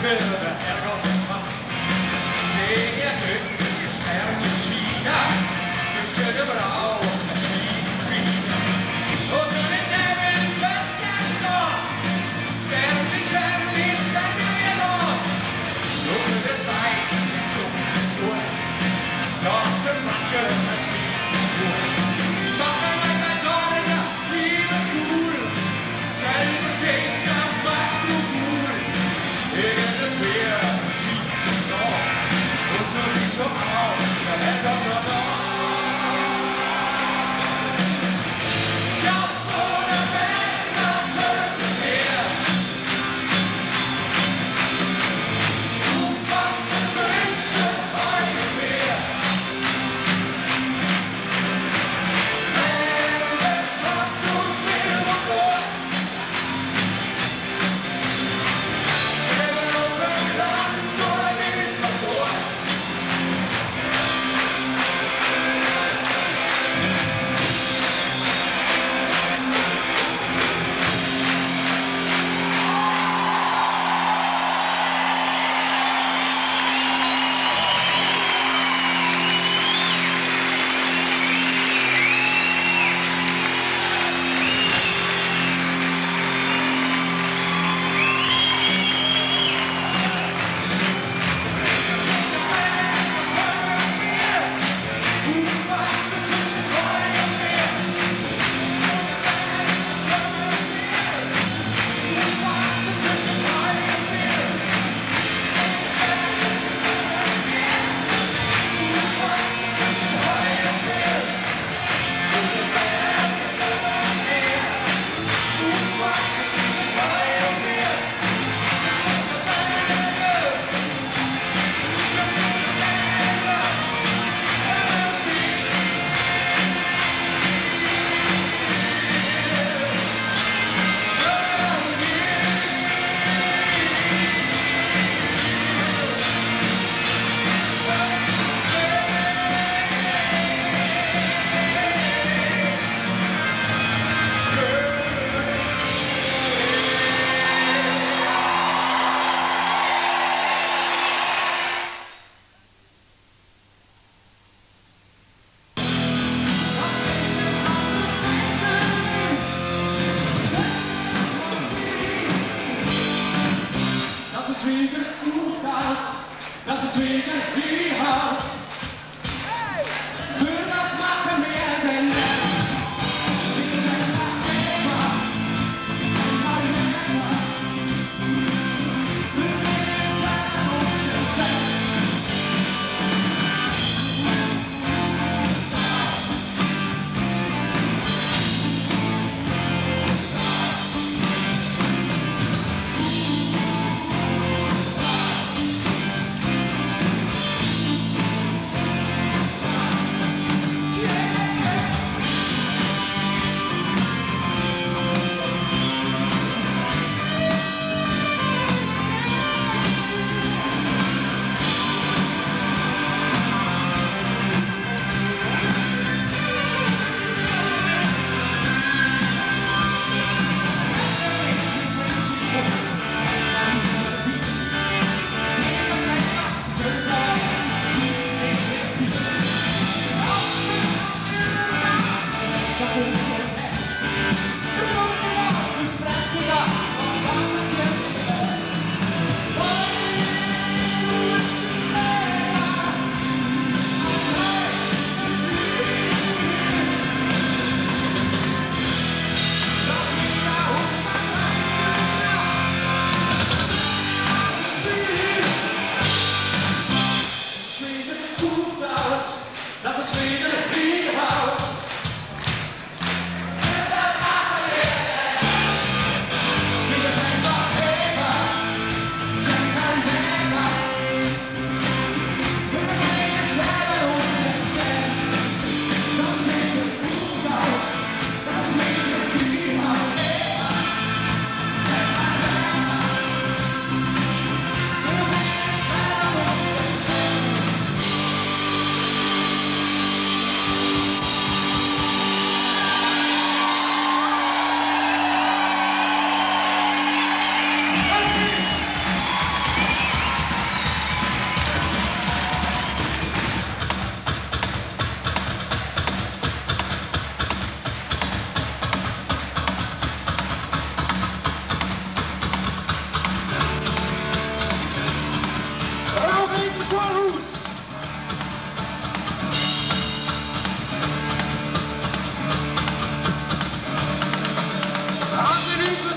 Bilder hergebracht. Seh ihr Götz, Sternenschiener, Fische der Brau, Schienenfrieder. Und so den Nebel wird der Sturz, Sternlich sind wir los. Suche des Seins, Suche des Wort, doch für manche als wir doch ein alter Sonne, liebe cool, selber Ding, macht du cool, irgendes wir.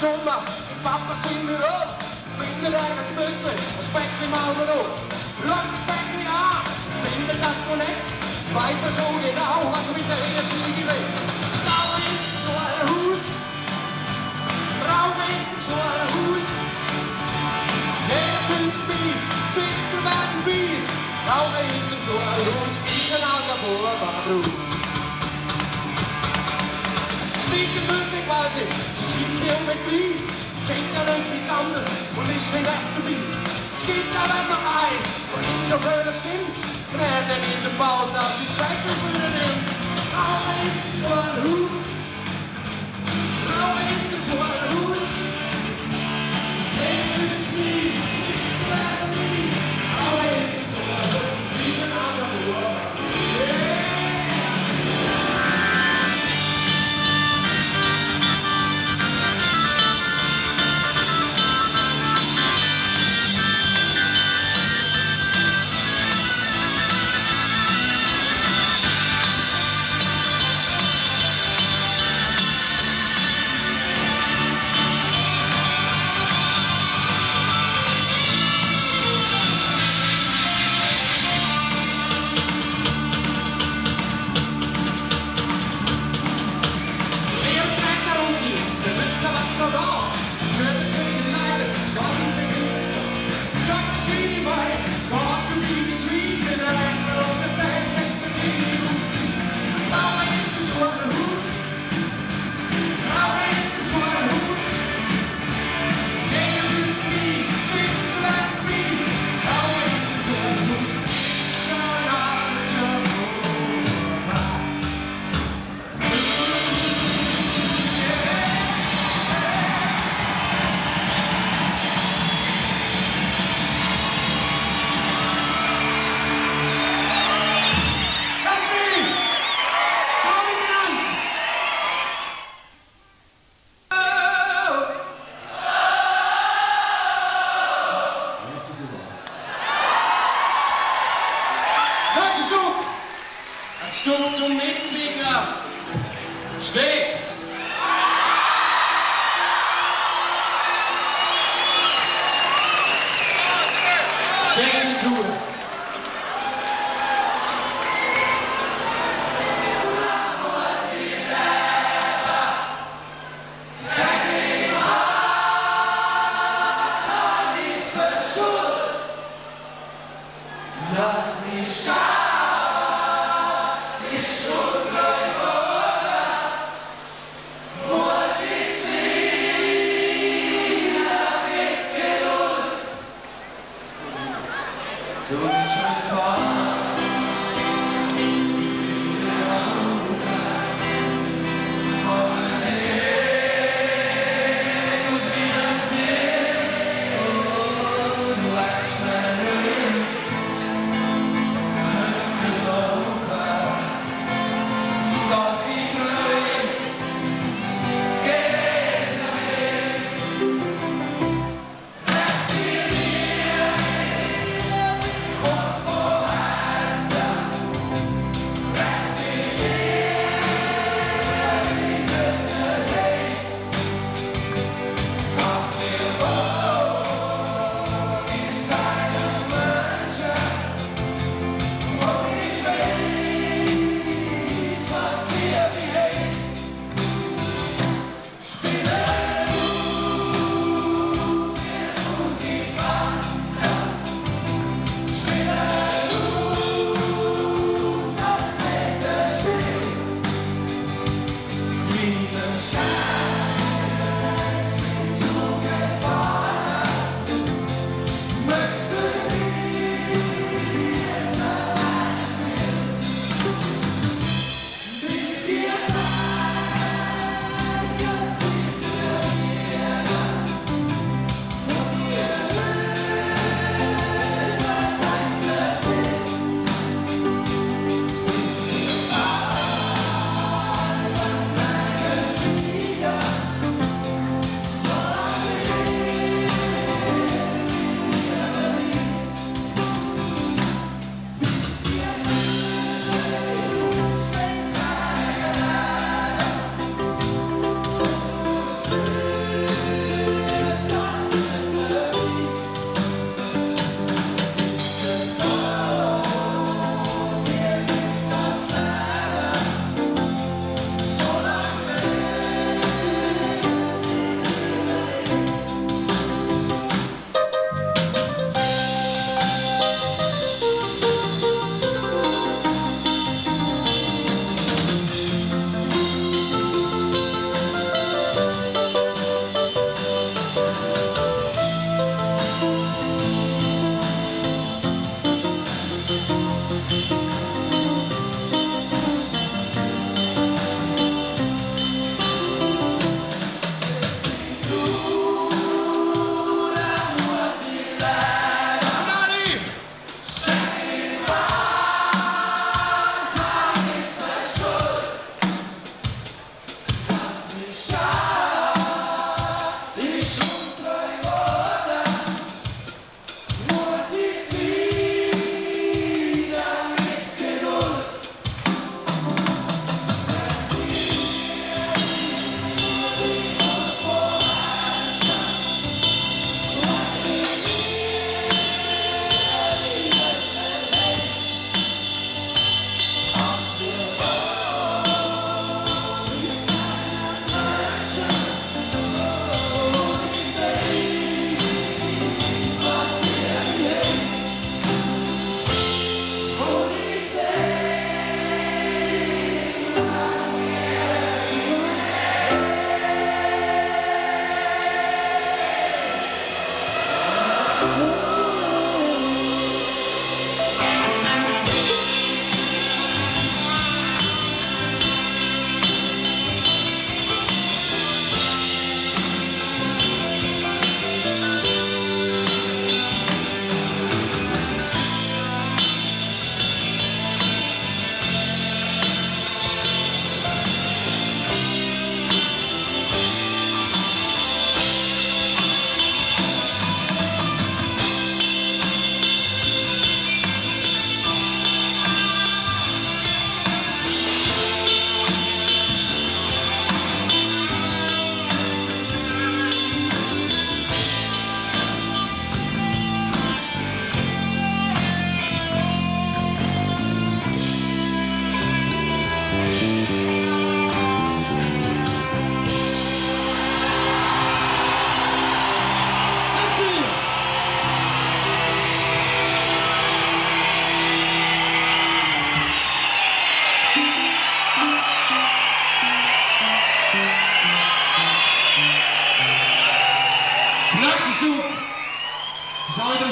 Roma, Papa singing up, bring the light of mercy, respect me Mauro, rock respect me on, bring the last one it, fight us all in now, what we say a cheeky late. Rauwe så er hus, rauwe så er hus, Jægerkøns bis, sikre verden vis, rauwe så er hus, ingen andre på at bare bruge. Hvilken mødning var det? Sidst her med bil. Tænkerne vi samlet på listen af forbi. Skifter vand og rejs, og en chauffør der skimt. Men er den ene bags af de strækker følger dem. Rauwe så er hus, rauwe så er hus, Jægerkøns bis, sikre verden vis, rauwe så er hus, ingen andre på at bare bruge. Stund zum Mitsingen steht's. Steht's in Ruhe. Lass mich schauen.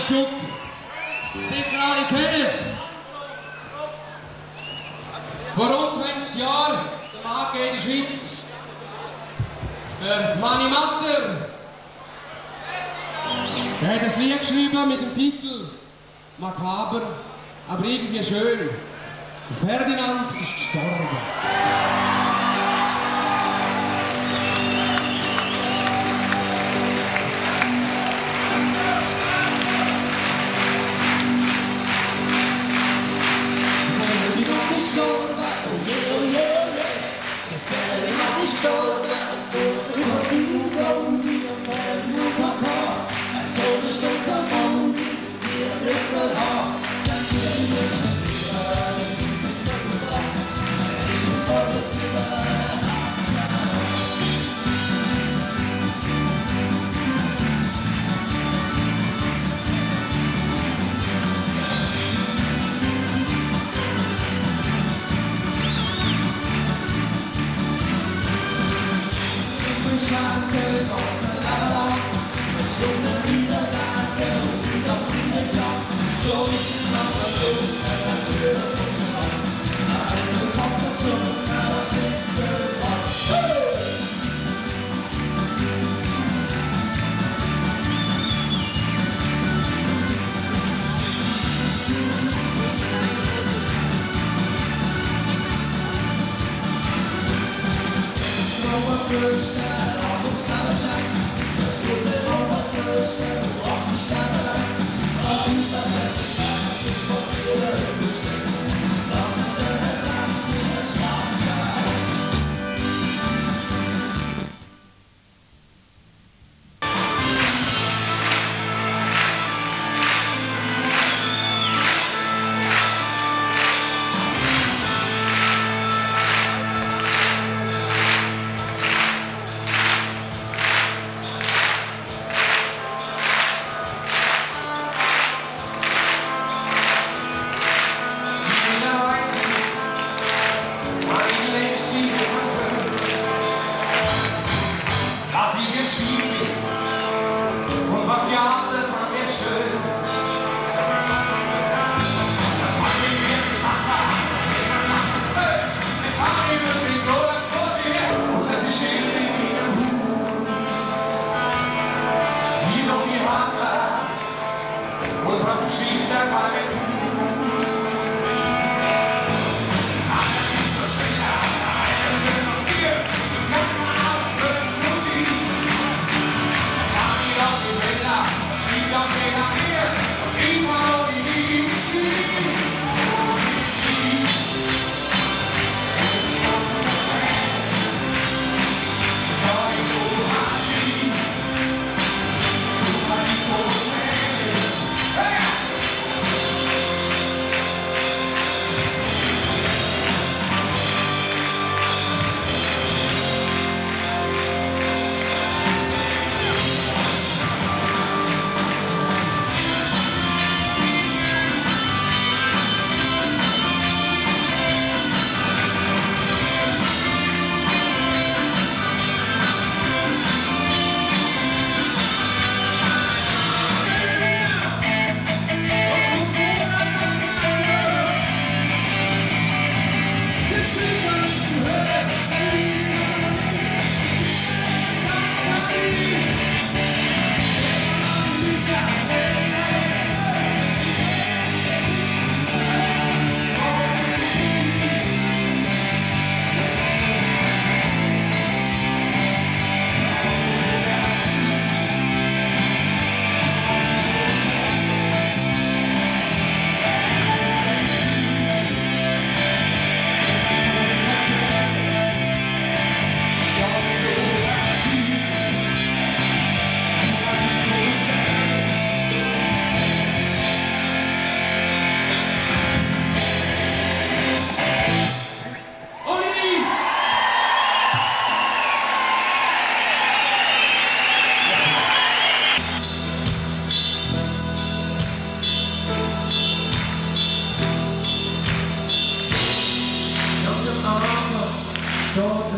Stück, sicher alle kennen es. Vor rund 20 Jahren zum AG in der Schweiz. Der Mani Matter. Der hat ein Lied geschrieben mit dem Titel Makaber, aber irgendwie schön. Ferdinand ist gestorben.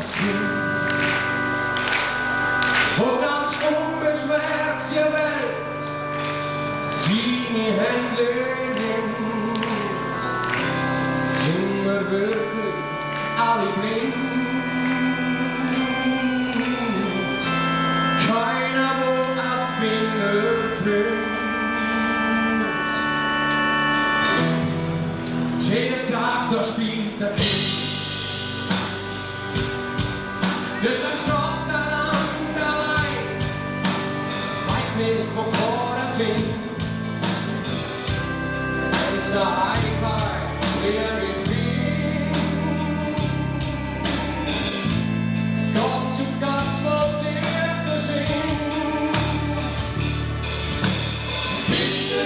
als Kind. Und ganz unbeschwert die Welt seine Hände nimmt, sind wir wirklich alle blind. Keiner, wo auf Finger bringt. Jeden Tag, da spielt der Kind. Durch der Straße allein, weiß nicht, wovor hin. Wenn's daheim bleibt, irgendwie. Gott zu Gott, wo dir versinkt. Bitte,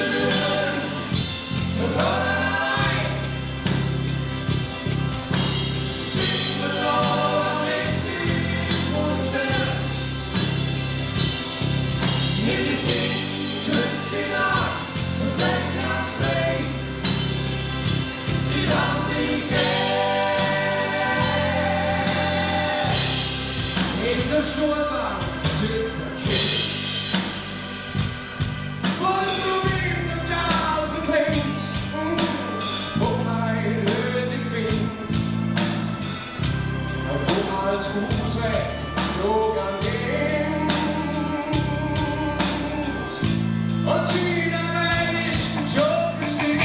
allein. Sing the Lord in die Wunschstelle. Nimm die Sting, drück die Nacht und zeig ganz frei. Die Hand, die geht. In der Schulbank sitzt ein Kind. Voll Problem, total beklemmt. Wobei lösig bin. Wo als Fuß weg, flog an den. Und sie der Menschen schon bestimmt.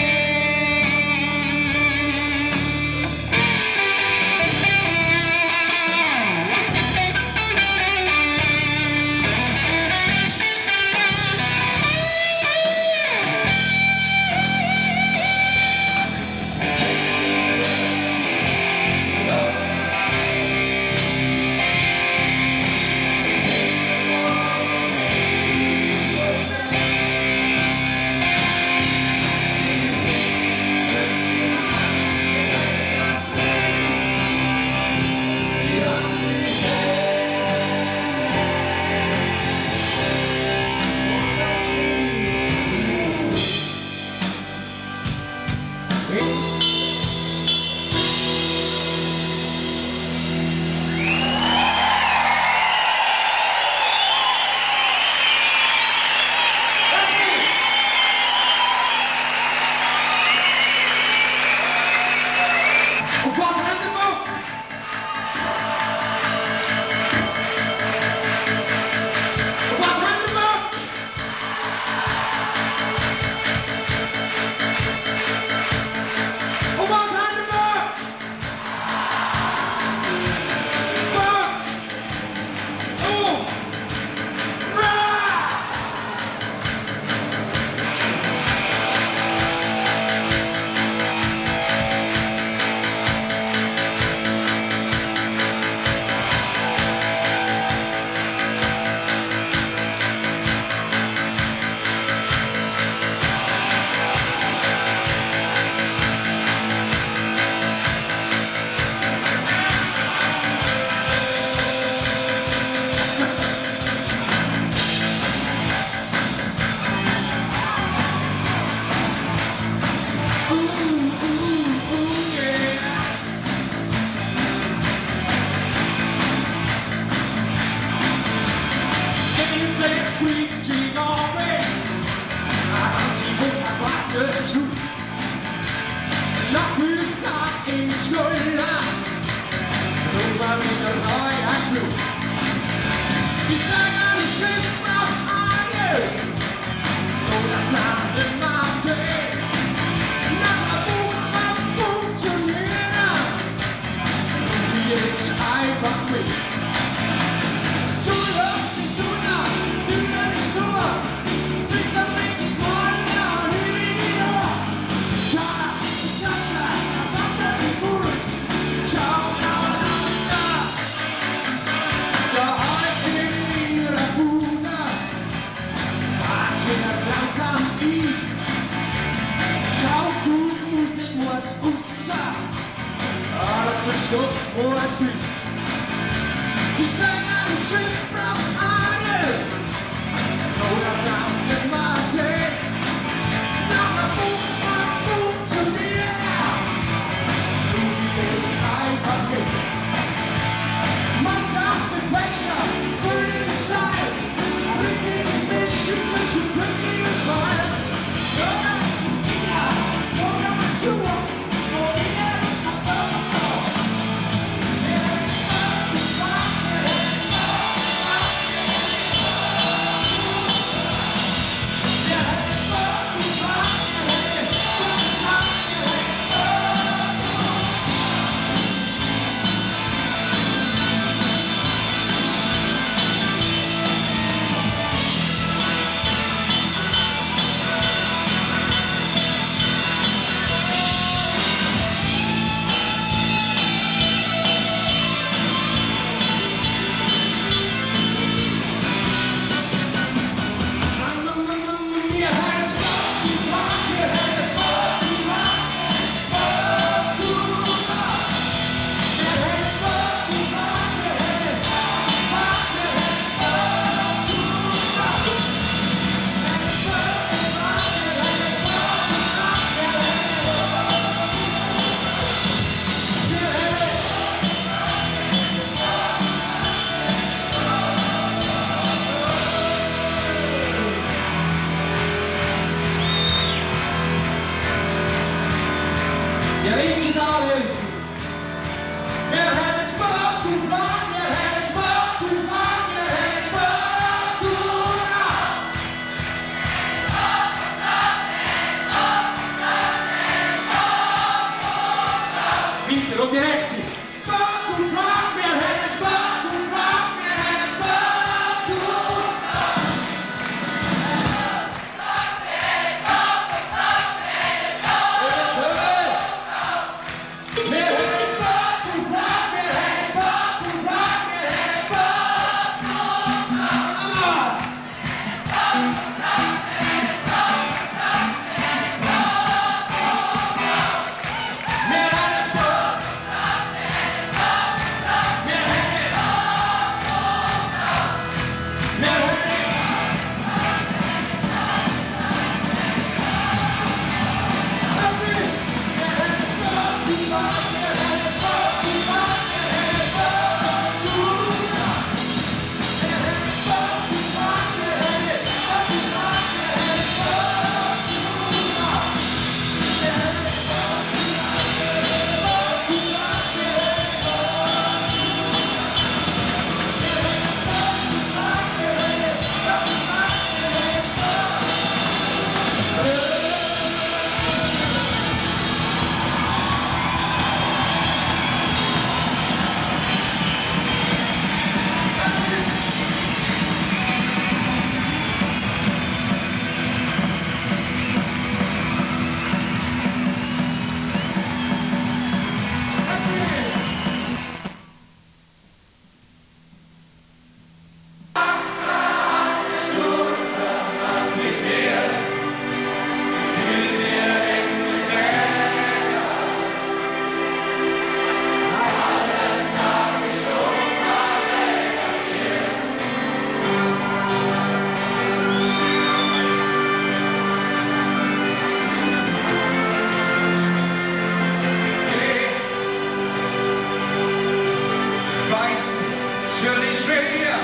schwer,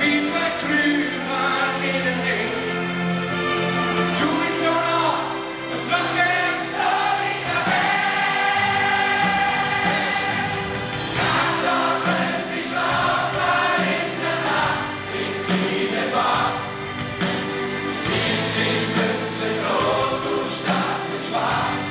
wie verkrümert in der See. Du bist so nah und trotzdem so wieder weg. Tag brennt die Schlafwahl in der Nacht, in jede Bar. Wie sich plötzlich rot und stark und schwach.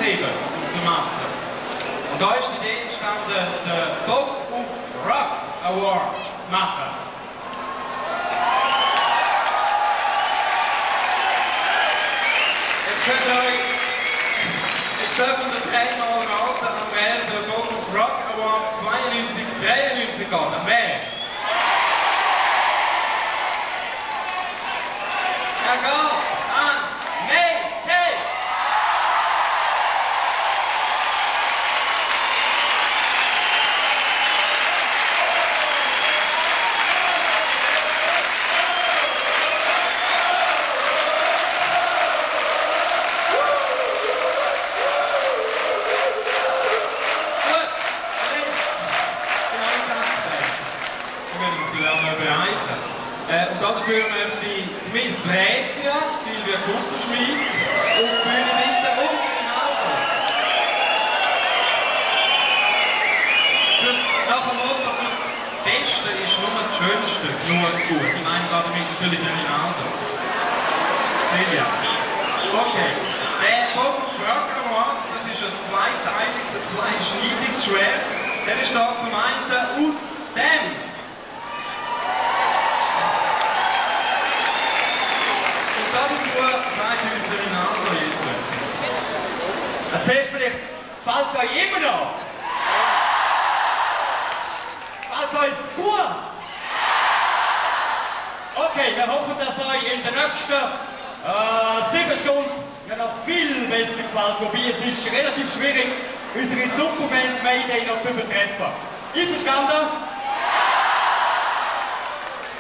herausheben aus der Masse. Und da ist die Idee entstanden, den Bock of Rock Award zu machen. Jetzt könnt ihr euch, jetzt dürfen wir dreimal raten, an wer der Bock of Rock Award 92-93 geht. An wer? Er geht an Mayday! Und dafür haben die Miss Rätia, Silvia Kupferschmidt und Bühne Winter und Rinaldo. Nach dem Motto, für das Beste ist nur das Schönste, nur gut. Ich meine damit natürlich den Rinaldo. Silvia. Okay. Der Bock of Rock Award, das ist ein zweiteiliges, ein zweischneidiges Schwert. Der besteht zum einen aus dem. Dazu zeigt uns der Rinaldo jetzt etwas. Zuerst vielleicht, gefällt es euch immer noch? Gefällt es euch gut? Okay, wir hoffen, dass euch in den nächsten 7 Stunden noch viel besser gefällt. Wobei es ist relativ schwierig, unsere Superman Mayday noch zu übertreffen. Einverstanden?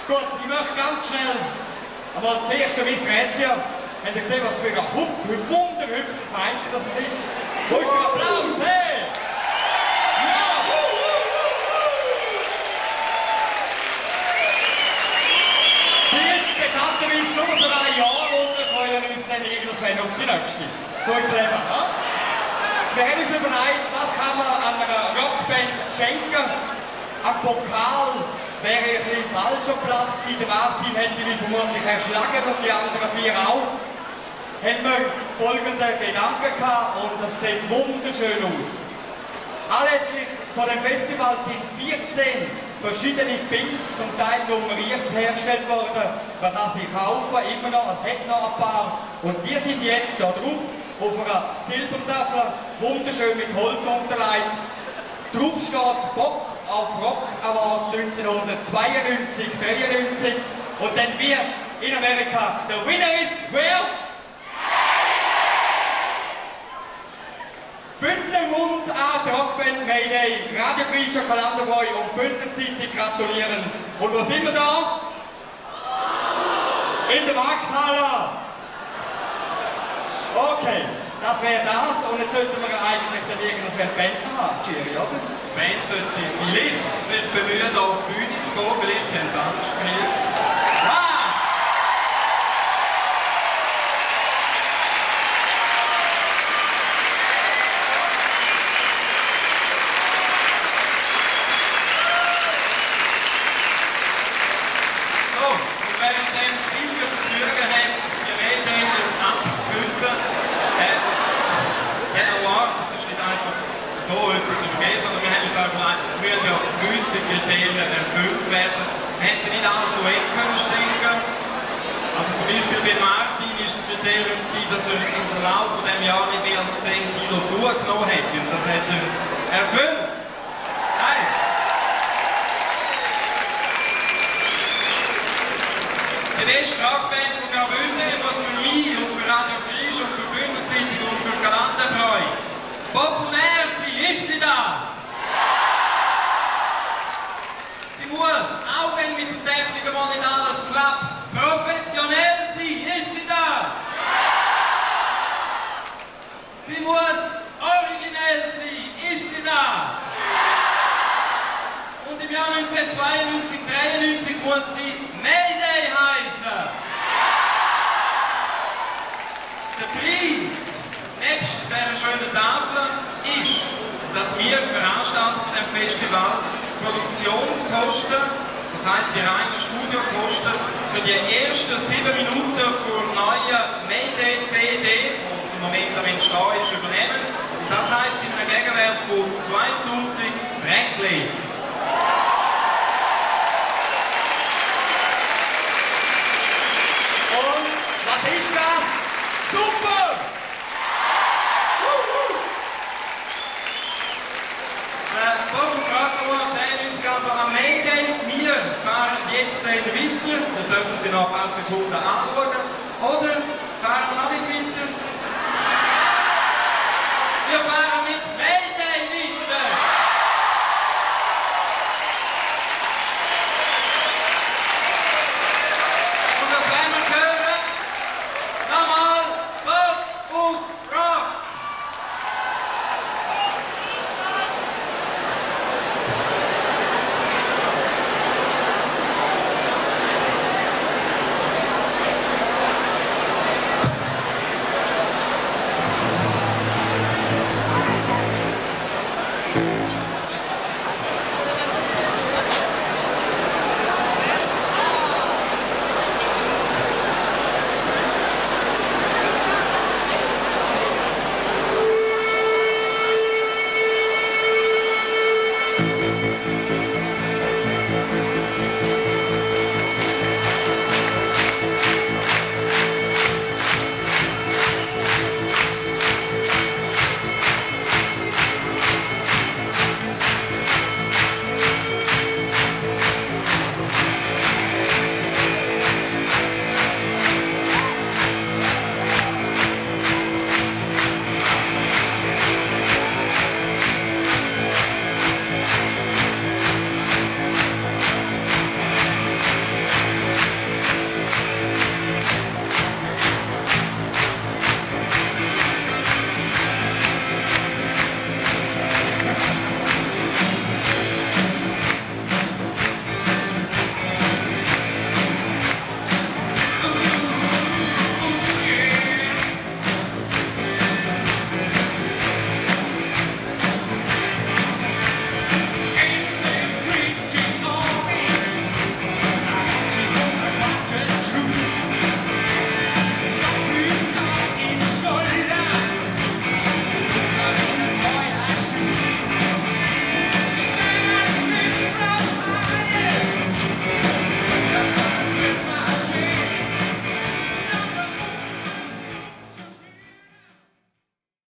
Gut, ich möchte ganz schnell aber das erste Miss Rätia, habt ihr gesehen, was für ein wunderhübsches Mädchen das ist? Wo ist der Applaus? Hey! Ja! Sie ist bekannterweise nur für ein Jahr und wir freuen uns dann irgendwann auf die nächste. So ist es eben. Ja? Wir haben uns überlegt, was kann man einer Rockband schenken? Ein Pokal wäre ein bisschen falscher Platz gewesen. Der Martin hätte mich vermutlich erschlagen und die anderen 4 auch. Haben wir folgende Gedanken gehabt und das sieht wunderschön aus. Anlässlich von dem Festival sind 14 verschiedene Pins, zum Teil nummeriert, hergestellt worden. Man kann sie kaufen, immer noch, es hat noch ein paar. Und die sind jetzt da drauf, auf einer Silbertafel, wunderschön mit Holz unterlegt. Drauf steht Bock auf Rock Award 1992, 93 und dann wir in Amerika, the winner is where? Bündner Mund an Rockband Mayday, Radio Griecher, Kalenderboy und Bündner Zeitung gratulieren. Und wo sind wir da? In der Markthalle. Okay. Das wäre das und jetzt sollten wir eigentlich dann irgendwas Band haben, Thierry, oder? Die Band sollte vielleicht sich bemühen, auf die Bühne zu gehen, vielleicht haben sie anders gespielt. Ah! So, und während Silvia Vergnügen hat, die Mayday abzugüssen, der Award, das ist nicht einfach so etwas übergeben, sondern wir haben uns auch überlegt, es müssen ja gewisse Kriterien erfüllt werden. Wir haben sie nicht alle zu eng können stecken. Also zum Beispiel bei Martin war das Kriterium, dass er im Verlauf von diesem Jahr nicht mehr als 10 Kilo zugenommen hat. Und das hat er erfüllt. Nein! Die beste Rockband von Graubünden muss für mich und für Radio Frisch und für Bündner Zeitung und für Galanterbräu populär sein, ist sie das? Sie muss, auch wenn mit der Technik mal nicht alles klappt, professionell sein, ist sie das? Sie muss originell sein, ist sie das? Und im Jahr 1992, 1993 muss sie Mayday heißen. Der Preis, nebst dieser schönen Tafel, ist, dass wir Veranstalter von dem Festival Produktionskosten, das heisst die reinen Studiokosten, für die ersten 7 Minuten für neue Mayday CD und im Moment am Entstehen ist, übernehmen. Und das heisst in einem Gegenwert von 2000 Franken. Und was ist das? Super